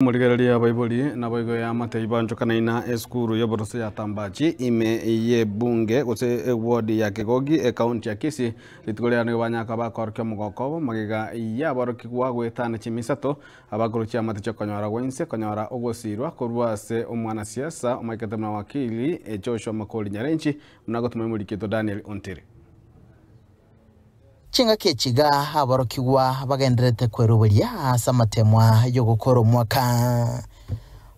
Morigereria abaibori naboigo eamate ibanchokanaina esukuru y'oboroso ya Tambachi ime y'ebunge gose eward ya Kegogi ekaunti ya Kisii. Rituko riaro nigo banyaka bakorokia omogoko obo magega y'aborokigwa goetana chimisato abakuru chiamate chiokonyora gwa inse konyora ogosirwa korwa ase omwanasiasa omaikete buna wakili Joshua Makori Nyarenchi buna agotuma emorikito Daniel Ontiri. Chingaki echiga aborokigwa bagendererete kweroberia ase amatemwa y'ogokora omwaka.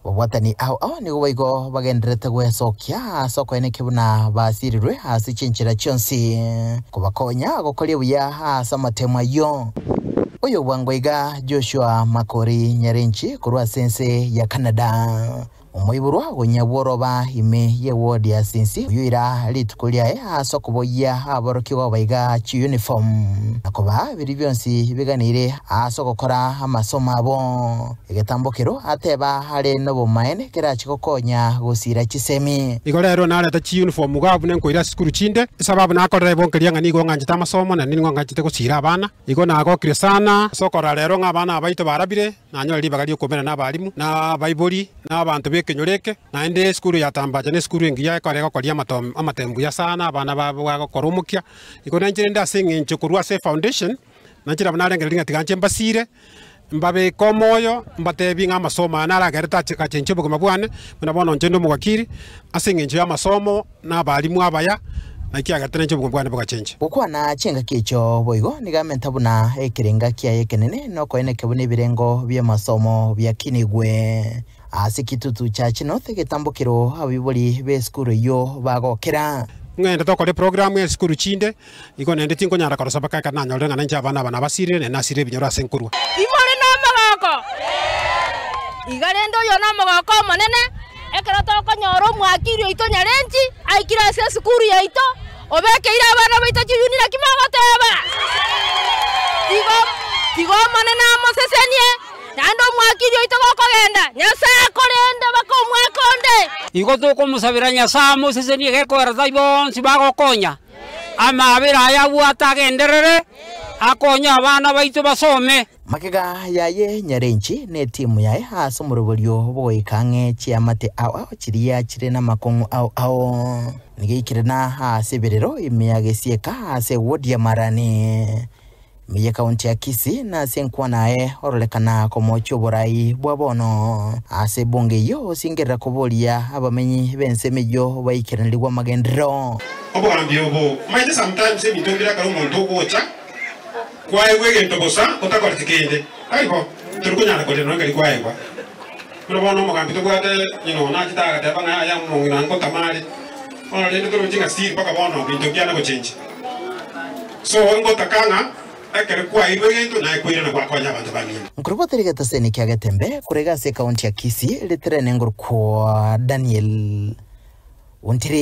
Babwatani ao ao nigo boigo bagendererete gwesokia ase okoenekia buna basirirwe ase chinchera chionsi kobakonya gokoria buya ase amatemwa ayio. Oyo bwango iga Joshua Makori Nyarenchi korwa ase ense ya Canada. Omoiborwa gonyabworoba ime y'ewodi ya Sinsi oyoira rituko riaye ase okoboyia aborokigwa baiga chiuniform na kobaa biria bionsi biganeire ase ogokora amasomo abo. Egetambokero ateba are nobomaene kerache gokonya gosira chisemi. Igo rero narete chiuniform iga buna nkoira ase chisukuru chinde, esababu nakorera ebonkeria ng'a nigo ng'anchete amasomo naende nigo ng'anchete gosira abana. Igo nagokire sana ase okorora rero ng'a abana aba baito barabire. Nanyore ribaga ri'okoumera nabarimu, na abaibori, na abanto b'ekenyoro eke, naende esukuru ya Tambacha nesukuru engiya ekero egokoria amatemo buya sana, abana babo bagokora omokia. Igo nainche rende ase eng'encho korwa ase efoundation, nainche nabo narengereria ng'a tiga nche mbasire, mbabeke omoyo, mbatebie ng'a amasomo aya naragerete ache gachenchia obogima bwane, buna bono inche nde omowakiri, ase eng'encho y'amasomo na abarimu abaya, naki agerete nainche obogima bwane bogachenchia. Gokwana chingaki echio boigo nigo amenta buna ekerenga kiaye ekenene nokoeneke buna ebirengo bi'amasomo biakinigwe. Ase Kitutu Church North egetambokero abaibori b'esukuru eyio bagokera. Ng'ende tokore eprogramu y'esukuru chinde, igo naende tinkonyara korosa mpaka ekero nanyorire ng'a nainche abana aba nabasirire, naende nasirire ebinyoro ase nkorwa. Imore nomogoko? Iga rende oyo nomogoko omonene, ekero tokonyora omwakiri oito Nyarenchi aikire ase esukuru yaito, obekeire abana baito chiyuni naki mogoteba? Tiga tiga Omonene amosesenie, naende omwakiri oito gokogenda, Nyasae akorende baka omwaka onde. Igo tokomosabera Nyasae amosesenie gekoera tai bonsi bagokonya, amaabera aya abwate agenderere, akonye abana baito basome. Magega yaye Nyarenchi ne etimu yaye ase omoroberio bw'ogoika ang'e chiamate ao ao chiria chire namakong'u ao ao. Nigo eikire na ase ebirero ime ya Gesieka ase ewodi ya Marani, ime y'ekaunti ya Kisii na ase enkwana aye ororekana komochia oborai bwa bono ase ebunge eyio osingerera koboria abamenyi b'ensemo eyio baikeranirigwe amagenderero. Obogambi obo, omanyete sometimes ebinto mbire ekero omonto ogocha Kwaegwa egento bosa otakoreti kende, tari bo? Tori konyara koria nonya keria kwaegwa. Buna bono omogambi tobwate ng'ina one achete agateba ng'a yaya omong'ina ngotama are. Bono rende toroche ng'a still mpaka bono binto mbiana gochencha. So ngotaka ng'a ekero kwaeirwe egento naye koirana gwakonya abanto bamino. Nkorobota rigetaseni kia Getembe korega ase ekaunti ya Kisii riterene ngorokwa Daniel Ontiri.